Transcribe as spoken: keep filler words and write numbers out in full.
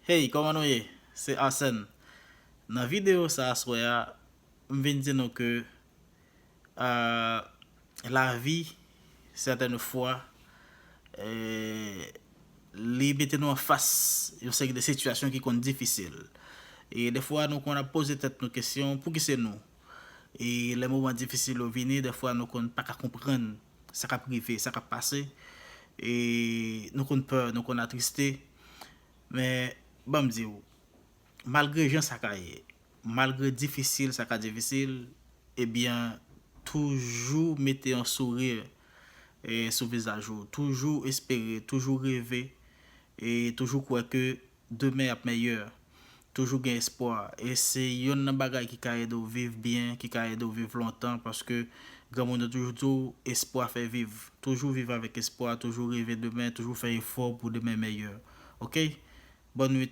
Hey, kòman nou ye? Se Arsène. Nan videyo sa aswè a, m vin di nou ke euh, lavi, sètèn fwa, eh, li mete nou anfas yon seri de sitiyasyon ki konn difisil. E defwa, nou konn ap poze tèt nou kesyon, pouki se nou? E lè moman difisil yo vini, defwa, nou konn pa ka konprann sa k ap rive, sa k ap pase. E nou konn pè, nou konn atriste. Men, ban m di w, malgre jan sa ka ye, malgre difisil sa ka difisil, ebyen, toujou mete yon souri eh, sou vizaj ou. Toujou espere, toujou reve, e toujou kwè ke demen ap meyè. Toujou gen espwa. E se yonn nan bagay ki ka ede w viv byen, ki ka ede w viv lontan, paske granmoun yo toujou di w, espwa fè viv. Toujou viv avèk espwa, toujou reve demen, toujou fè efò pou demen meyè. Oke? Bòn nwit.